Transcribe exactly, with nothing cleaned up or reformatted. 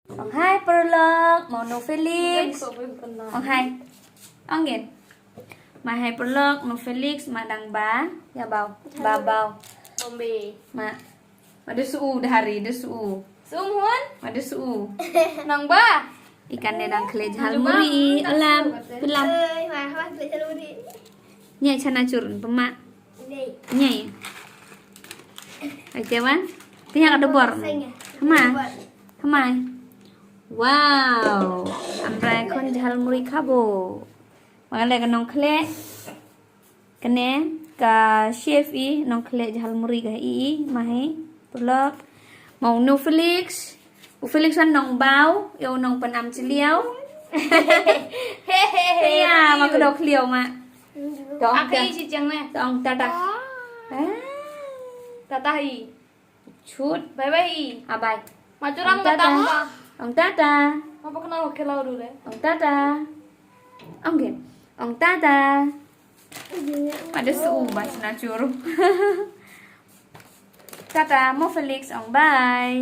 Ong hai paralok, ma u Felix. Ong hai. Ong ngin. Ma hai paralok, u Felix, ma dang ba, ïa baw, ba baw. Bombay. Ma. Ma da su u da hari, da su u. Su u hun? Ma da su u. Nang ba. Ikan ne dang khleh jhalmuri, alam, pilam. Oi, ma, ma, khleh jhalmuri. Nya chana churun, pema. Nyei. Ai te wan. Te ïa ka debor. Hmai. Hmai. Wow. Amrai khon jhalmuri khabo. Ma ka leh ka nongkhleh. Kane ka chef i nongkhleh jhalmuri ka i, ma hi. Paralok. Ma u Felix. U Felix wan nong baw, ïa u nong pynam chiliaw. He he he. Ïa, ma ka dok liaw ma. Tong. Ak i si chang ne. Tong tata. Ah. Tata i. Chut. Bye bye i. Ah, bye. Ma churam ka tang ba. Ong tata. Ma pa kena wa kela du de. Ong tata. Ong gen. Ong tata. Ada su ba sna churu. Tata, mo Felix, ong bye.